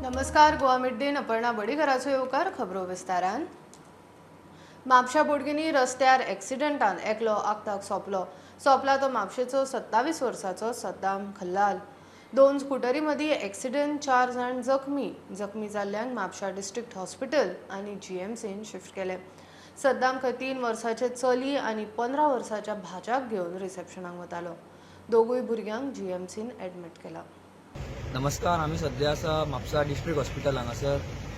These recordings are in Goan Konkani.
नमस्कार, गोवा मिड डेन अपर्णा बडीघराचो येवकार. खबरो विस्तारान. म्हापशा बोडगिनी रस्त्यार एक्सिडंटान एकलो आक्ताक सोंपलो. सोंपला तो म्हापशेचो 27 वर्साचो सद्दाम खल्लाल. 2 स्कुटरी मदीं एक्सिडंट, 4 जाण जखमी. जखमी जाल्ल्यांक म्हापशा डिस्ट्रिक्ट हॉस्पिटल आनी जीएमसीन शिफ्ट केले. सद्दाम खंय 3 वर्साचे चली आनी 15 वर्साच्या भाच्याक घेवन रिसेप्शनाक वतालो. दोगूय भुरग्यांक जीएमसीन एडमीट केला. नमस्कार, आमी सद्या आसा म्हापसा डिस्ट्रिक्ट हॉस्पिटल हांगासर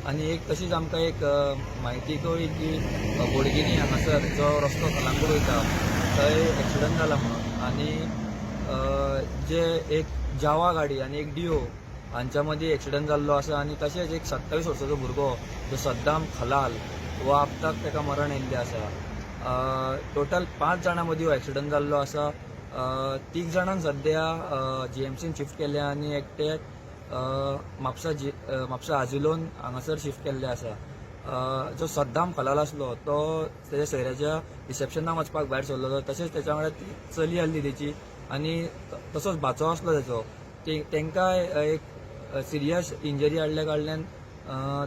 आनी एक तशीच आमकां एक म्हायती कळ्ळी की बोडगिनी हांगासर जो रस्तो कलांगूट वयता थंय एक्सिडंट जाला म्हणून आनी जे एक जावा गाडी आनी एक डिओ हांच्या मदीं एक्सिडंट जाल्लो आसा आनी तशेंच एक 27 वर्साचो भुरगो जो सद्दाम खलाल हो आपताक ताका मरण आयिल्लें आसा. टोटल 5 जाणां मदीं हो एक्सिडंट जाल्लो आसा. 3 जाणांक सद्या जीएमसीन शिफ्ट केल्या आनी एकट्याक म्हापसा आजिलोन हांगासर शिफ्ट केल्ले आसा. जो सद्दाम खलाल आसलो तो तेज्या सोयऱ्याच्या रिसेप्शनाक वचपाक भायर सरलेलो. तशेंच तेच्या वांगडा चली आसली तेची आनी तसोच भाचो आसलो तेचो. तेंकां एक सिरियस इंजरी हाडल्या कारणान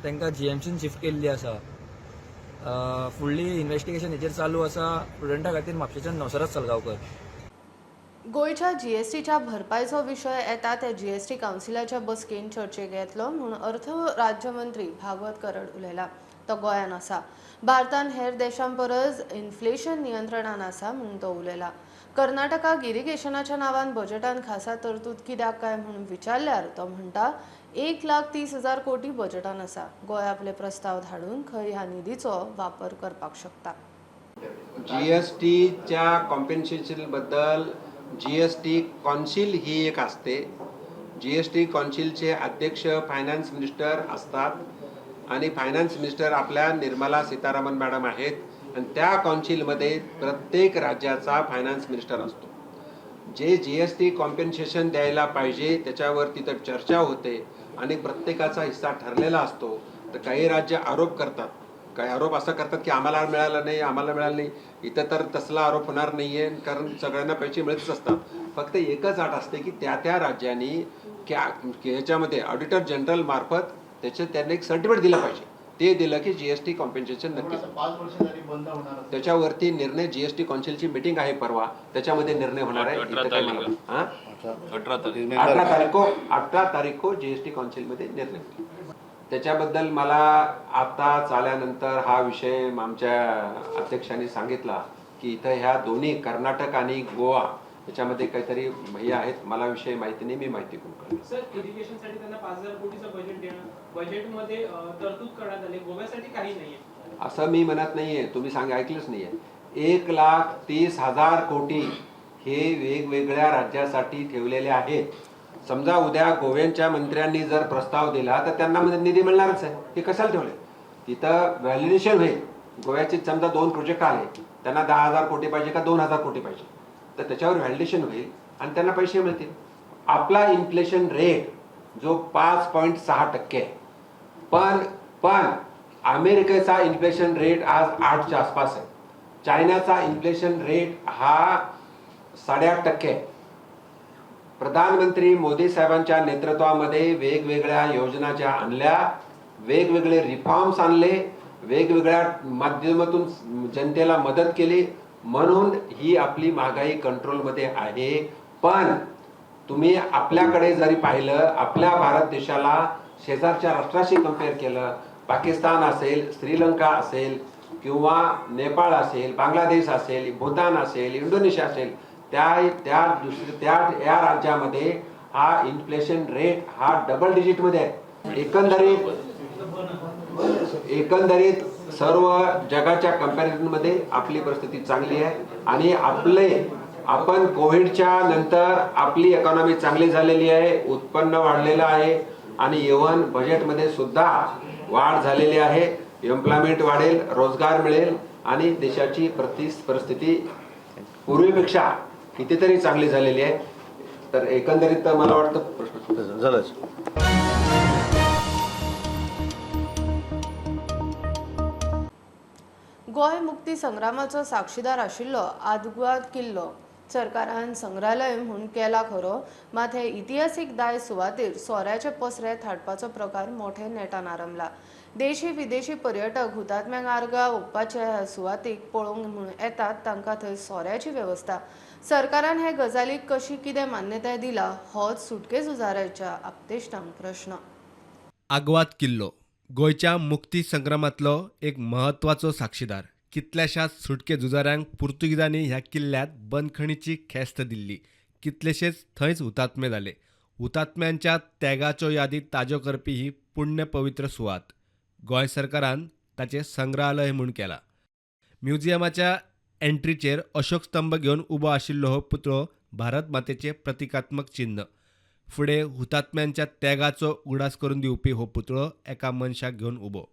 तेंकां जीएमसीन शिफ्ट केल्ली आसा. फुडली इन्वेस्टिगेशन हेचेर चालू आसा. स्टुडंटा खातीर म्हापशेच्यान नवसराज सलगांवकर. गोंयच्या जीएसटीच्या भरपायचो विशय येता त्या जीएसटी कावन्सिलाच्या बसकेन चर्चेक येतलो म्हूण अर्थ राज्यमंत्री भागवत करड उलयला. तो गोंयान आसा. भारतान हेर देशां परस इन्फ्लेशन नियंत्रणान आसा म्हूण तो उलयला. कर्नाटकाक इरिगेशनाच्या नांवान बजेटान खासा तरतूद कित्याक काय म्हूण विचारल्यार तो म्हणटा 1,30,000 कोटी बजेटान आसा. गोंय आपले प्रस्ताव धाडून खंय ह्या निधीचो वापर करपाक शकता. जीएसटीच्या कॉम्पेन्सेशन बद्दल जीएसटी कौन्सिल ही एक असते. जीएसटी कौन्सिलचे अध्यक्ष फायनान्स मिनिस्टर असतात आणि फायनान्स मिनिस्टर आपल्या निर्मला सीतारामन मॅडम आहेत आणि त्या कौन्सिलमध्ये प्रत्येक राज्याचा फायनान्स मिनिस्टर असतो. जे जीएसटी कॉम्पेन्सेशन द्यायला पाहिजे त्याच्यावर तिथं चर्चा होते आणि प्रत्येकाचा हिस्सा ठरलेला असतो. तर काही राज्य आरोप करतात, काही आरोप असं करतात की आम्हाला मिळालं नाही, आम्हाला मिळालं नाही. इथं तर तसला आरोप होणार नाही आहे, कारण सगळ्यांना पैसे मिळतच असतात. फक्त एकच अट असते की त्या त्या राज्यांनी ह्याच्यामध्ये ऑडिटर जनरल मार्फत त्याचे त्यांनी एक सर्टिफिकेट दिलं पाहिजे. ते दिलं की जीएसटी कॉम्पेन्सेशन नक्कीच. 5 वर्ष झाली बंद होणार, त्याच्यावरती निर्णय जीएसटी कौन्सिलची मिटिंग आहे परवा, त्याच्यामध्ये निर्णय होणार आहे. 18 तारीख को जीएसटी कौन्सिलमध्ये निर्णय. त्याच्याबद्दल मला आता आल्यानंतर हा विषय आमच्या अध्यक्षांनी सांगितला की इथं ह्या दोन्ही कर्नाटक आणि गोवा याच्यामध्ये काहीतरी हे आहेत. मला विषय माहिती नाही, मी माहिती करून कळेल. सर, इरिगेशनसाठी त्यांना 5,000 कोटीचं बजेट देणं, बजेटमध्ये तरतूद करण्यात आली, गोव्यासाठी काही नाहीये असं मी म्हणत नाहीये. तुम्ही सांगा, ऐकलंच नाहीये. 1,30,000 कोटी हे वेगवेगळ्या राज्यासाठी ठेवलेले आहेत. समजा उद्या गोव्यांच्या मंत्र्यांनी जर प्रस्ताव दिला तर त्यांना निधी मिळणारच आहे. हे कशाला ठेवले? तिथं व्हॅलिडेशन होईल. गोव्याचे समजा 2 प्रोजेक्ट आले, त्यांना 10,000 कोटी पाहिजे का 2,000 कोटी पाहिजे, तर त्याच्यावर व्हॅलिडेशन होईल आणि त्यांना पैसे मिळतील. आपला इन्फ्लेशन रेट जो 5.6% आहे, पण पण अमेरिकेचा इन्फ्लेशन रेट आज 8च्या आसपास आहे. चायनाचा इन्फ्लेशन रेट हा 8.5% आहे. प्रधानमंत्री मोदी साहेबांच्या नेतृत्वामध्ये वेगवेगळ्या योजना ज्या आणल्या, वेगवेगळे रिफॉर्म्स आणले, वेगवेगळ्या माध्यमातून जनतेला मदत केली, म्हणून ही आपली महागाई कंट्रोलमध्ये आहे. पण तुम्ही आपल्याकडे जरी पाहिलं, आपल्या भारत देशाला शेजारच्या राष्ट्राशी कम्पेअर केलं, पाकिस्तान असेल, श्रीलंका असेल किंवा नेपाळ असेल, बांगलादेश असेल, भूतान असेल, इंडोनेशिया असेल, त्या त्या दुसऱ्या त्या या राज्यामध्ये हा इन्फ्लेशन रेट हा डबल डिजिटमध्ये आहे. एकंदरीत एकंदरीत सर्व जगाच्या कंपॅरिझनमध्ये आपली परिस्थिती चांगली आहे आणि आपले आपण कोविडच्या नंतर आपली इकॉनॉमी चांगली झालेली आहे, उत्पन्न वाढलेलं आहे आणि इव्हन बजेटमध्ये सुद्धा वाढ झालेली आहे. एम्प्लॉयमेंट वाढेल, रोजगार मिळेल आणि देशाची परिस्थिती पूर्वीपेक्षा कितीतरी चांगली झालेली आहे. तर एकंदरीत मला वाटतं प्रश्न झालंच. गोंय मुक्ती संग्रामाचो साक्षीदार आशिल्लो आदग्वाद किल्लो सरकारान संग्रहालय म्हूण केला खरो, मात हे इतिहासीक दायज सुवातेर सोऱ्याचे पसरे थाटपाचो प्रकार मोठे नेटान आरंभला. देशी विदेशी पर्यटक हुतात्म्यांक आर्गां ओंपपाचे ह्या सुवातीक पळोवंक म्हूण येतात, तांकां थंय सोऱ्याची वेवस्था. सरकारान हे गजालीक कशी कितें मान्यताय दिला होच सुटके झुजाऱ्याच्या आपतेश्टांक प्रश्न. आग्वाद किल्लो गोंयच्या मुक्ती संग्रामांतलो एक म्हत्वाचो साक्षीदार. कितल्याशाच सुटके झुजाऱ्यांक पुर्तुगेजांनी ह्या किल्ल्यांत बंदखणीची ख्यास्त दिल्ली. कितलेशेच थंयच हुतात्मे जाले. हुतात्म्यांच्या त्यागाच्यो यादी ताज्यो करपी ही पुण्य पवित्र सुवात. गोंय सरकारान ताचें संग्रहालय म्हूण केलां. म्युझियमाच्या एंट्रीचेर अशोक स्तंभ घेवन उबो आशिल्लो हो पुतळो भारत मातेचें प्रतिकात्मक चिन्न. फुडें हुतात्म्यांच्या त्यागाचो उगडास करून दिवपी हो पुतळो एका मनशाक घेवन उबो.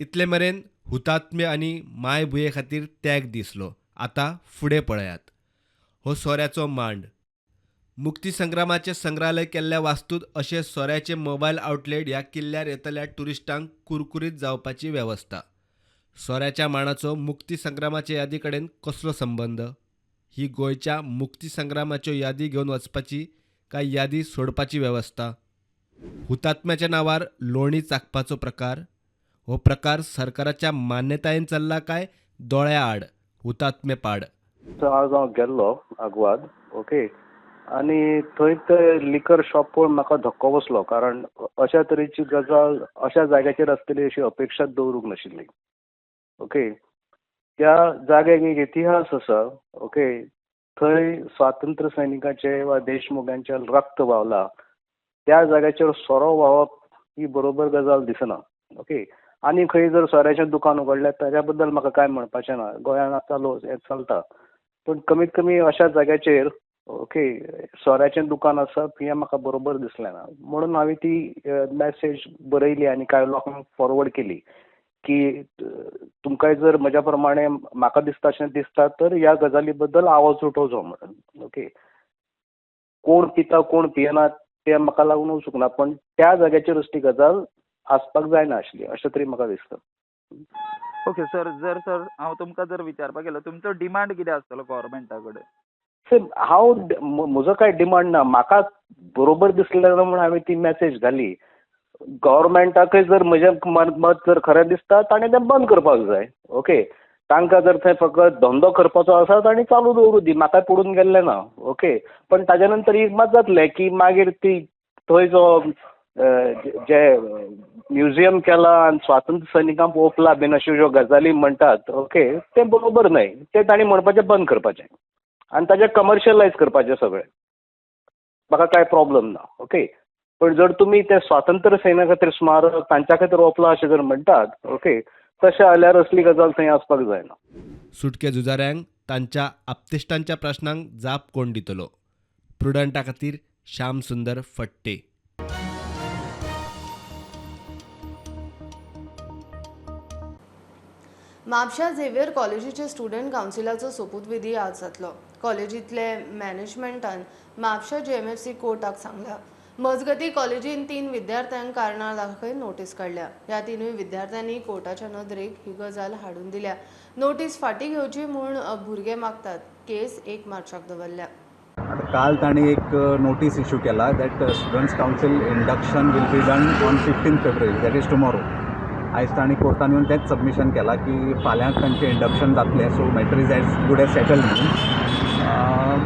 इतले मेरेन हुतात्मे आनी मायभुंये खातीर त्याग दिसलो. आतां फुडें पळयात, हो सोऱ्याचो मांड. मुक्ती संग्रामाचें संग्रहालय केल्ल्या वास्तूंत अशें सोऱ्याचे मोबायल आउटलेट ह्या किल्ल्यार येतल्या ट्युरिस्टांक कुरकुरीत जावपाची वेवस्था. सोऱ्याच्या मांडाचो मुक्ती संग्रामाचे यादी कडेन कसलो संबंद? ही गोंयच्या मुक्ती संग्रामाच्यो यादी घेवन वचपाची काय यादी सोडपाची वेवस्था? हुतात्म्याच्या नांवार लोणी चाकपाचो प्रकार, हो प्रकार सरकाराच्या मान्यतायेन चल्ला काय दोळ्या आड हुतात्मे पाड? आज हांव गेल्लो आग्वाद, ओके, आनी थंय ते लिकर शॉप पळोवन म्हाका धक्को बसलो, कारण अशा तरेची गजाल अशा जाग्याचेर आसतली अशी अपेक्षा दवरूंक नाशिल्ली. ओके, त्या जाग्याक एक इतिहास आसा. ओके, थंय स्वातंत्र्य सैनिकाचे वा देशमोग्यांचे रक्त व्हांवला, त्या जाग्याचेर सोरो व्हांवप ही बरोबर गजाल दिसना. ओके, आनी खंय जर सोऱ्याचें दुकान उगडलें ताच्या बद्दल म्हाका कांय म्हणपाचें ना, गोंयांत आतां हें चलता, पूण कमीत कमी अशा जाग्याचेर ओके सोऱ्याचें दुकान आसप हें म्हाका बरोबर दिसलें ना. म्हणून हांवें ती मॅसेज बरयली आनी कांय लोकांक फॉरवर्ड केली की तुमकांय जर म्हज्या प्रमाणे म्हाका दिसता अशें दिसता तर ह्या गजाली बद्दल आवाज उठोवचो म्हणून. ओके, कोण पिता कोण पियेना तें म्हाका लागून वचूंक ना, पण त्या जाग्याचेर असली गजाल आसपाक जायना आशिल्ली अशें तरी म्हाका दिसता. ओके सर, जर सर हांव तुमकां जर विचारपाक गेलो तुमचो डिमांड कितें आसतलो गव्हर्मेंटा कडेन? सर, हांव म्हजो कांय डिमांड ना, म्हाका बरोबर दिसलें ना म्हणून हांवें ती मॅसेज घाली. गव्हर्मेंटाकय जर म्हजें मत जर खरें दिसता ताणें तें बंद करपाक जाय. ओके, तांकां जर थंय फकत धंदो करपाचो आसा तांणी चालू दवरूं दी, म्हाका पडून गेल्लें ना. ओके, पण ताज्या नंतर एक मात जातलें की मागीर ती थंय जो जे म्युझियम केलां आनी स्वातंत्र्य सैनिकांक ओंपला बीन अश्यो ज्यो गजाली म्हणटात, ओके, तें बरोबर न्हय, तें तांणी म्हणपाचें बंद करपाचें आनी ताजें कमर्शलायज करपाचें सगळें, म्हाका कांय प्रॉब्लम ना. ओके, पण जर तुमी तें स्वातंत्र्य सैन्या खातीर स्मारक तांच्या खातीर ओंपलां अशें जर म्हणटात, ओके, तशें जाल्यार असली गजाल थंय आसपाक जायना. सुटके झुजाऱ्यांक तांच्या आपतेश्टांच्या प्रश्नांक जाप कोण दितलो? प्रुडंटा खातीर श्याम सुंदर फट्टे. म्हापशा झेवियर कॉलेजीचे स्टुडंट कावन्सिलाचो सोपूतविधी आज जातलो. कॉलेजींतले मॅनेजमेंटान म्हापशा JMFC कोर्टाक सांगला. मजगती कॉलेजीन 3 विद्यार्थ्यांक कारणां दाखय नोटीस काडल्या. ह्या 3 विद्यार्थ्यांनी कोर्टाच्या नदरेक ही गजाल हाडून दिल्या. नोटीस फाटीं घेवची म्हूण भुरगे मागतात. केस 1 मार्चाक दवरल्या. आतां काल तांणी एक नोटीस इश्यू केला that students council induction will be done on 15 February, that is tomorrow. आयज तांणी कोर्टान येवन तेंच सबमिशन केलां की फाल्यां तांचें इंडक्शन जातलें, so matter is as good as settle म्हणून.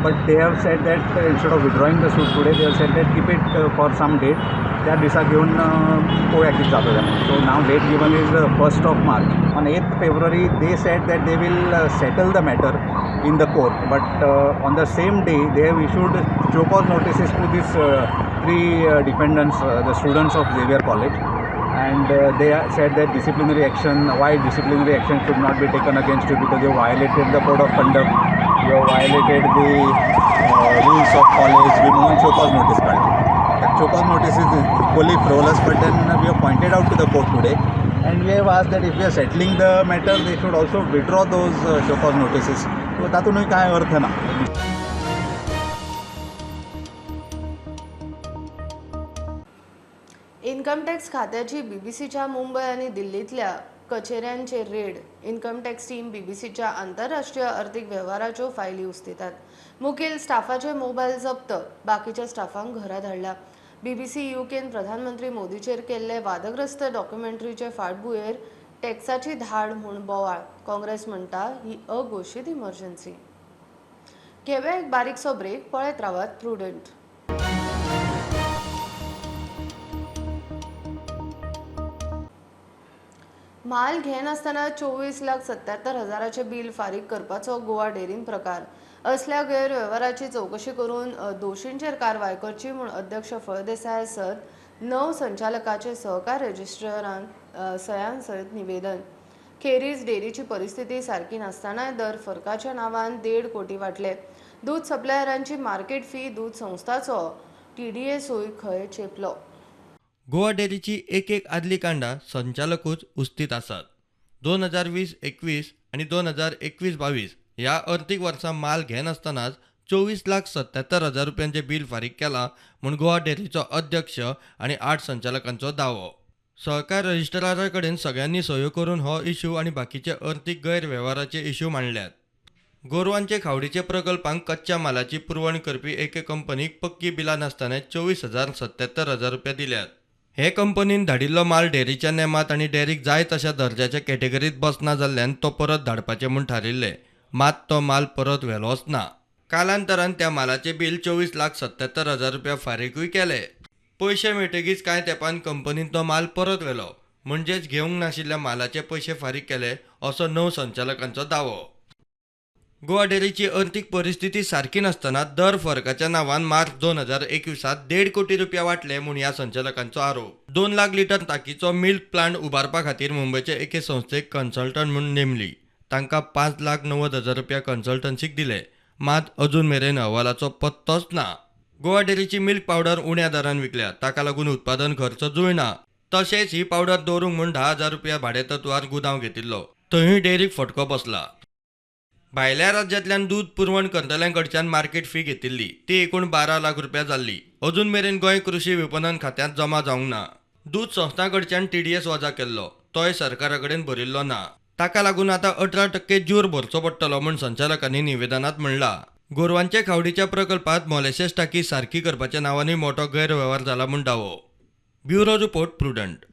But they have said that instead of withdrawing the suit today, they have said that keep it for some date, त्या दिसा घेवन पळोवया कितें जाता तें. So now date given is 1st of March. On 8th February they said that they will settle the matter in the court, but on the same day they have issued show cause notices to these 3 defendants, the students of Xavier College, and they said that disciplinary action, why disciplinary action should not be taken against you, because you violated the code of conduct, you have violated the rules of college. We won't show cause notice card. That show cause notice is equally frivolous, but then we have pointed out to the court today, and we have asked that if we are settling the matter, they should also withdraw those show cause notices. So तातूंतय कांय अर्थ ना. इन्कम टॅक्स खात्याची बीबीसीच्या मुंबय आनी दिल्लींतल्या कचेऱ्यांचेर रेड. इन्कम टॅक्स टीम बीबीसीच्या आंतरराष्ट्रीय अर्थीक वेव्हाराच्यो फायली उस्तितात. मुखेल स्टाफाचे मोबायल जप्त, बाकीच्या स्टाफांक घरा धाडला. बीबीसी युकेन प्रधानमंत्री मोदीचेर केल्ले वादग्रस्त डॉक्युमेंटरीचे फाटभुंयेर टॅक्साची धाड म्हूण बोवाळ. काँग्रेस म्हणटा ही अघोशीत इमर्जन्सी. घेवया एक बारीकसो ब्रेक, पळयत रावात प्रुडंट. म्हाल घेनासतना 24,77,000 बिल फारीक करपाचो गोवा डेरीन प्रकार. असल्या गैरवेव्हाराची चवकशी करून दोशींचेर कारवाय करची म्हूण अध्यक्ष फळदेसाय सत 9 संचालकाचे सहकार रजिस्ट्रारान सयान सयत निवेदन. खेरीज डेरीची परिस्थिती सारकी नासतना दर फरकाच्या नांवान 1.5 कोटी वाटले. दूद सप्लायरांची मार्केट फी दूद संस्थाचो टीडीएसूय खंय चेपलो. गोवा डेरीची एक एक आदली कांडां संचालकूच उस्तीत आसात. 2020-21 आनी 2021-22 ह्या अर्थीक वर्सा माल घेनासतनाच 24,77,000 रुपयांचें बील फारीक केलां म्हूण गोवा डेरीचो अध्यक्ष आनी 8 संचालकांचो दावो. सहकार रजिस्ट्रारा कडेन सगळ्यांनी सयो करून हो इशू आनी बाकीचे अर्थीक गैरवेव्हाराचे इशू मांडल्यात. गोरवांचे खावडीचे प्रकल्पांक कच्च्या मालाची पुरवण करपी एके कंपनीक पक्की बिलां नासतना 24,077,000 रुपया दिल्यात. हे कंपनीन धाडिल्लो माल डेरीच्या नेमांत आनी डेरीक जाय तशा दर्जाच्या कॅटेगरीत बसना जाल्ल्यान तो परत धाडपाचें म्हूण थारिल्लें, मात तो माल परत व्हेलोच ना. कालांतरान त्या मालाचें बील 24,77,000 रुपया फारीकूय केले. पयशे मेळटकीच कांय तेंपान कंपनीन तो माल परत व्हेलो, म्हणजेच घेवंक नाशिल्ल्या मालाचे पयशे फारीक केले असो 9 संचालकांचो दावो. गोवा डेरीची अर्थीक परिस्थिती सारकी नासतना दर फरकाच्या नांवान मार्च 2021 1.5 कोटी रुपया वाटले म्हूण ह्या संचालकांचो आरोप. 2 लाख लिटर ताकीचो मिल्क प्लांट उबारपा खातीर मुंबयचे एके संस्थेक कन्सल्टंट म्हूण नेमली. तांकां 5,90,000 रुपया कन्सल्टन्सीक दिले, मात अजून मेरेन अहवालाचो पत्तोच ना. गोवा डेरीची मिल्क पावडर उण्या दरान विकल्या, ताका लागून उत्पादन खर्च जुळना. तशेंच ही पावडर दवरूंक म्हूण 10,000 रुपया भाडेतत्वार गुदांव घेतिल्लो, थंयूय डेरीक फटको बसला. भायल्या राज्यांतल्यान दूद पुरवण करतल्यां कडच्यान मार्केट फी घेतिल्ली, ती एकूण 12 लाख रुपया जाल्ली. अजून मेरेन गोंय कृशी विपणन खात्यांत जमा जावंक ना. दूद संस्थां कडच्यान टीडीएस वजा केल्लो, तोय सरकारा कडेन भरिल्लो ना. ताका लागून आतां 18% ज्यूर भरचो पडटलो म्हूण संचालकांनी निवेदनांत म्हणलां. गोरवांचे खावडीच्या प्रकल्पांत मोलेसेस टाकी सारकी करपाच्या नांवानूय मोटो गैरवेव्हार जाला म्हूण दावो. Bureau report, Prudent.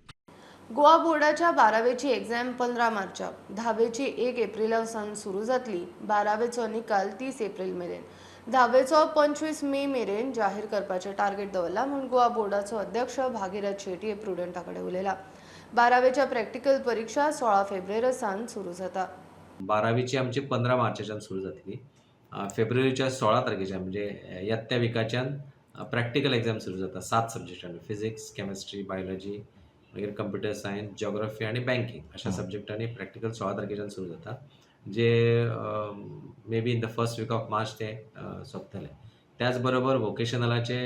Goa बोर्डाच्या 12वेची एक्झाम 15 मार्चाक, 10वेची 1 एप्रिला सावन सुरू जातली. 12वेचो निकाल 30 एप्रिल मेरेन, 10वेचो 25 मे मेरेन जाहीर करपाचें टार्गेट दवरला म्हूण गोवा बोर्डाचो अध्यक्ष भागीरथ शेट्ये प्रुडंटा कडेन उलयला. 12वेच्या प्रॅक्टिकल परिक्षा 16 फेब्रुवारी सावन सुरू जाता. 12वीची आमची 15 मार्चाच्यान सुरू जातली. फेब्रुवारीच्या 16 तारखेच्यान म्हणजे येत्या विकाच्यान प्रॅक्टिकल एक्झाम सुरू जाता. 7 सब्जेक्टांनी, फिजिक्स, केमिस्ट्री, बायोलॉजी, मागीर कंप्युटर सायन्स, जिओग्राफी आनी बँकींग अशा सब्जेक्टांनी प्रॅक्टिकल 16 तारखेच्यान सुरू जाता, जे maybe in the first week of March ते सोंपतले. त्याच बरोबर वोकेशनलाचे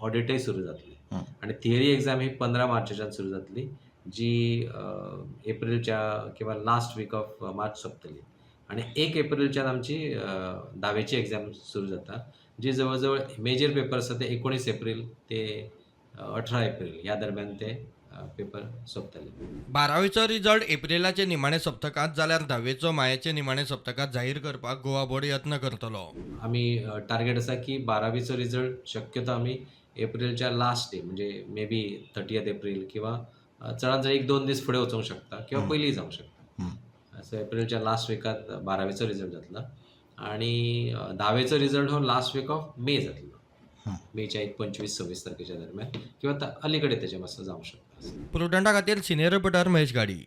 ऑडिटय सुरू जातले आनी थियरी एक्झाम ही 15 मार्चाच्यान सुरू जातली, जी एप्रिलच्या किंवा लास्ट वीक ऑफ मार्च सोंपतली. आनी 1 एप्रिलच्यान आमची 10वेची एक्झाम सुरू जाता, जी जवळ जवळ मेजर पेपर आसा ते 19 एप्रिल ते 18 एप्रिल ह्या दरम्यान ते पेपर सोंपतले. 12वेचो रिजल्ट एप्रिलाचे निमाणे सप्तकांत जाल्यार 10वेचो मायाचे निमाणे सप्तकांत जाहीर करपाक गोवा बोर्ड यत्न करतलो. आमी टार्गेट आसा की 12वीचो रिजल्ट शक्यतो आमी एप्रिलच्या लास्ट डे म्हणजे मे बी 30 एप्रिल किंवा चडांत चड 1-2 दीस फुडें वचूंक शकता किंवा पयलीं जावंक शकता. सो एप्रिलच्या लास्ट विकात 12वेचो रिजल्ट जातलो आनी 10वेचो रिजल्ट हो लास्ट वीक ऑफ मे जातलो, मेच्या एक 25-26 तारखेच्या दरम्यान किंवा अलीकडे त्याच्या मातसो जावंक शकता. प्रुडंटा खातीर सिनियर रिपोर्टर महेश गाडी.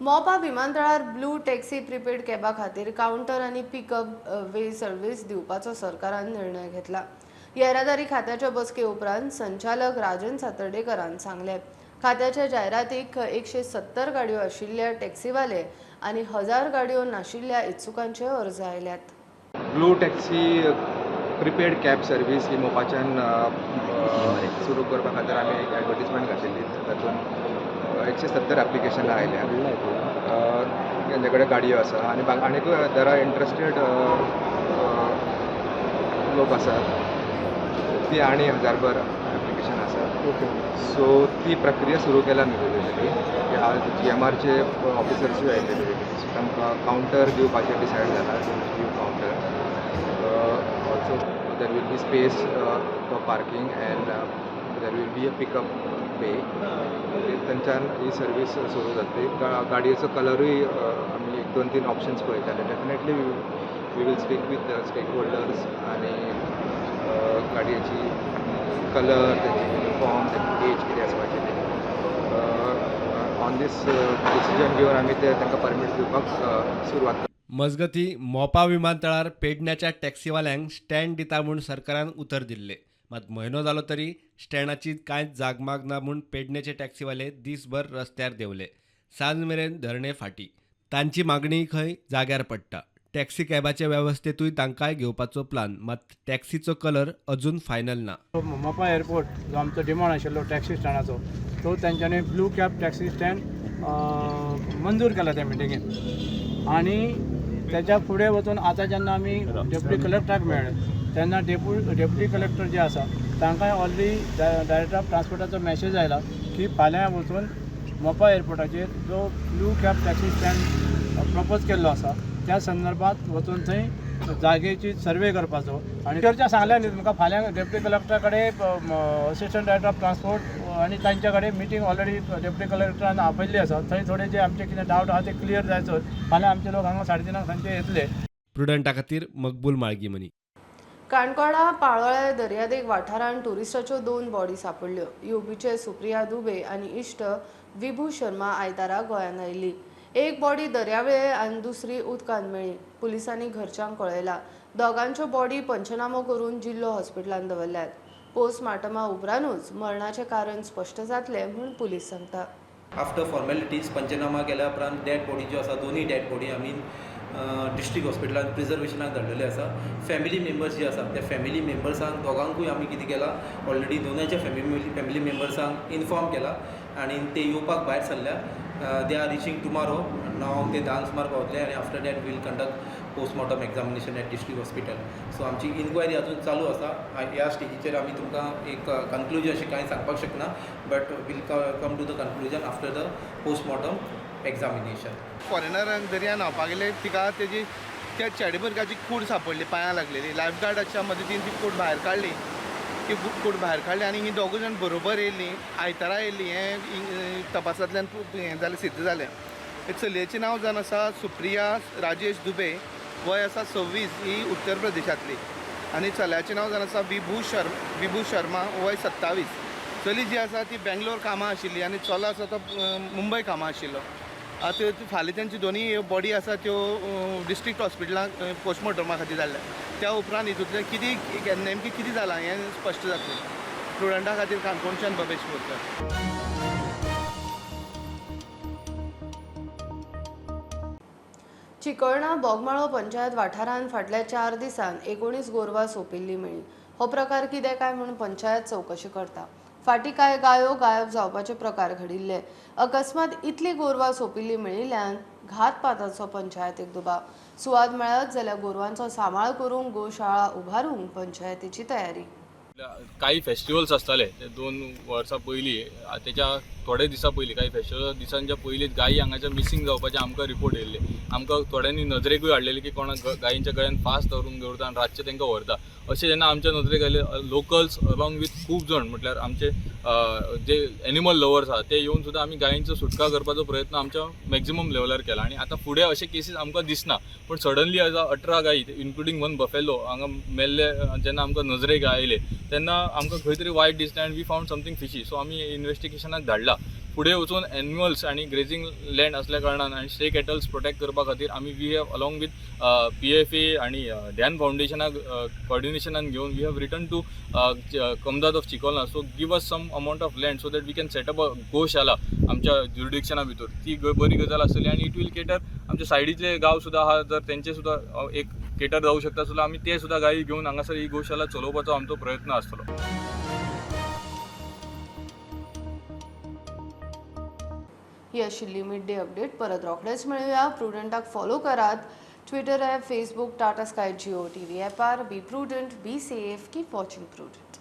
मोपा विमानतळार ब्लू टॅक्सी प्रिपेड कॅबा खातीर कावंटर आनी पिकअप वे सर्व्हिस दिवपाचो सरकारान निर्णय घेतला. येरादारी खात्याच्या बसके उपरांत संचालक राजन सातर्डेकरान सांगलें, खात्याच्या जायरातीक 170 गाडयो आशिल्ल्या टॅक्सीवाले आनी 1000 गाडयो नाशिल्ल्या इत्सुकांचे अर्ज आयल्यात. Blue taxi prepaid cab service ही मोपाच्यान सुरू करपा खातीर आमी एक एडवर्टीजमेंट घातिल्ली. तातूंत 170 एप्लिकेशनां आयल्या. तांचे कडेन गाडयो आसा आनी आनीकूय there are interested लोक आसात ती आनी 1000 एप्लिकेशन सो ती प्रक्रिया सुरू केल्या आमी बेजिकली की आज जी एम आरचे ऑफिसर्सूय आयिल्ले बेजिकली. सो तांकां कावंटर दिवपाचें डिसायड जाला, give counter. Also there will be space for parking and there will be a pickup bay. थंयच्यान ही सर्वीस सुरू जातली. गाडयेचो कलरूय आमी 1-2-3 ऑप्शन्स पळयताले. Definitely we will speak with the stakeholders आनी गाडयेची कलर, तेंची युनिफॉर्म, तेंची एज कितें आसपाची ती ऑन these decision घेवन आमी ते तांकां परमीट दिवपाक सुरवात. मजगती मोपा विमानतळार पेडण्याच्या टॅक्सीवाल्यांक स्टँड दिता म्हूण सरकारान उतर दिल्ले, मात म्हयनो जालो तरी स्टँडाची कांयच जागमाग ना म्हूण पेडण्याचे टॅक्सीवाले दीसभर रस्त्यार देंवले. सांज मेरेन धरणे फाटी. तांची मागणी खंय जाग्यार पडटा. टॅक्सी कॅबाचे वेवस्थेतूय तांकांय घेवपाचो प्लान, मात टॅक्सीचो कलर अजून फायनल ना. मोपा एअरपोर्ट जो आमचो डिमांड आशिल्लो टॅक्सी स्टँडाचो, तो तांच्यांनी ब्लू कॅब टॅक्सी स्टँड मंजूर केला त्या मिटिंगेन. आनी त्याच्या फुडें वचून आतां जेन्ना आमी डेप्युटी कलेक्टराक मेळ्ळे तेन्ना डेप्युटी कलेक्टर जे आसा तांकां ऑलरेडी डायरेक्टर ऑफ ट्रान्सपोर्टाचो मॅसेज आयला की फाल्यां वचून मोपा एअरपोर्टाचेर जो blue cab taxi stand propose केल्लो आसा त्या संदर्भात वचून थंय जागेची सर्वे करपाचो. आनी चर्चा सांगल्या न्ही तुमकां, फाल्यां डेप्युटी कलेक्टरा कडेन असिस्टंट डायरेक्टर ऑफ ट्रान्सपोर्ट आनी तांच्या कडेन मिटींग ऑलरेडी डेप्युटी कलेक्टरान आपयल्ली आसा. थंय थोडे जे आमचे कितें डावट आहा ते क्लियर जायचो. फाल्यां आमचे लोक हांगा 3:30 सांजचे येतले. प्रुडंटा खातीर मकबूल माळगीमनी. काणकोणा पाळोळ्या दर्यादेग वाठारांत टुरिस्टाच्यो 2 बॉडी सापडल्यो. युपीचे सुप्रिया दुबे आनी इश्ट विभू शर्मा आयतारा गोंयांत आयली. एक बॉडी दर्यावेळेर आनी दुसरी उदकांत मेळ्ळी. पुलिसांनी घरच्यांक कळयला. दोगांच्यो बॉडी पंचनामो करून जिल्लो हॉस्पिटलांत दवरल्यात. पोस्टमार्टमा उपरांतूच मरणाचें कारण स्पश्ट जातलें म्हूण पुलीस सांगता. आफ्टर फॉर्मेलिटीज पंचनामा केल्या उपरांत डेड बॉडी ज्यो आसा, दोनूय डेड बॉडी आमी डिस्ट्रिक्ट हॉस्पिटलान प्रिजर्वेशनाक धाडलेले आसा. फॅमिली मेंबर्स जे आसा त्या फॅमिली मेंबर्सांक दोगांकूय आमी कितें केलां, ऑलरेडी दोनांयच्या फॅमिली मेंबर्सांक इन्फॉर्म केला आनी ते येवपाक भायर सरल्या. They are reaching tomorrow. 9 ते 10 सुमार पावतले आनी after that we'll conduct postmortem examination at district hospital. So आमची इन्क्वायरी अजून चालू आसा. ह्या स्टेजीचेर आमी तुमकां एक कन्क्लुजन अशें कांय सांगपाक शकना, but we'll come to the conclusion after the postmortem examination. फॉरेनरांक दर्या न्हांवपाक गेले, तिका तेजी त्या चेडे भुरग्याची कूड सापडली, पांयां लागलेली. लायफ गार्डाच्या मदतीन ती कूड भायर काडली. ती कूड भायर काडली आनी ही दोगूय जाण बरोबर येयल्लीं, आयतारा येयल्लीं. हें तपासांतल्यान हें जालें, सिद्ध जालें. चलयेचें नांव जावन आसा सुप्रिया राजेश दुबे, वय आसा 26, ही उत्तर प्रदेशांतली. आनी चल्याचें नांव जावन आसा विभू शर्मा, वय 27. चली जी आसा ती बेंगलोर कामां आशिल्ली आनी चलो आसा तो मुंबय कामां आशिल्लो. आतां फाल्यां तेंची दोनूय बॉडी आसा त्यो डिस्ट्रिक्ट हॉस्पिटलांत पोस्टमॉर्टमा खातीर धाडल्या. त्या उपरांत हितूंतलें कितें नेमकें कितें जालां हें स्पश्ट जातलें. स्टुडंटा खातीर काणकोणच्यान भवेश बोरकर. चिकळणा बोगमाळो पंचायत वाठारांत फाटल्या 4 दिसांत 19 गोरवां सोंपिल्लीं मेळ्ळीं. हो प्रकार कितें काय म्हूण पंचायत चवकशी करता. फाटीं कांय गायो गायब जावपाचे प्रकार घडिल्ले. अकस्मात इतली गोरवां सोंपिल्लीं मेळिल्ल्यान घातपाताचो पंचायतीक दुबाव. सुवात मेळत जाल्यार गोरवांचो सांबाळ करूंक गोशाळा उबारूंक पंचायतीची तयारी. काही फेस्टिवल्स आसताले ते 2 वर्सां पयलीं, तेच्या थोडे दिसां पयलीं काही फेस्टिवल दिसांच्या पयलींच गायी हांगाच्या मिसींग जावपाचे आमकां रिपोर्ट येयल्ले. आमकां थोड्यांनी नजरेकूय हाडलेले की कोणाक गायींच्या गळ्यान फास्ट धरून दवरता आनी रातचे तांकां व्हरता. अशें जेन्ना आमच्या नजरेक आयले, लोकल्स अलॉंग विथ खूब जाण म्हटल्यार आमचे जे एनिमल लवर्स आहा ते येवन सुद्दां आमी गायींचो सुटका करपाचो प्रयत्न आमच्या मॅक्झिमम लेवलार केला. आनी आतां फुडें अशे केसीस आमकां दिसना, पूण सडनली आतां 18 गायी इन्क्लुडींग 1 बफेलो हांगा मेल्ले जेन्ना आमकां नजरेक आयले तेन्ना आमकां खंय तरी वायट दिसलें आनी we found something fishy. So आमी इन्वेस्टिगेशनाक धाडला. फुडें वचून एनिमल्स आनी ग्रेजींग लँड असल्या कारणान आनी स्टे कॅटल्स प्रोटेक्ट करपा खातीर आमी we have along with PFA आनी ध्यान फावंडेशनाक कॉर्डिनेशनान घेवन we have written to Comunidade of Chicolna, so give us some amount of land so that we can set up a goshala आमच्या ज्युरिडिक्शना भितर. ती बरी गजाल आसतली आनी it will cater आमच्या सायडीतले गांव सुद्दां आहा, जर तेंचे सुद्दां एक केटर जावं शकता सुद्दां आमी ते सुद्दां गायी घेवन हांगासर ही गोशाला चलोवपाचो आमचो प्रयत्न आसतलो. ही आशिल्ली मिड डे अपडेट. परत रोखडेच मेळुया. प्रुडंटाक फॉलो करात Twitter app, Facebook, Tata Sky, Jio TV ॲपार. Be prudent, be safe, keep watching Prudent.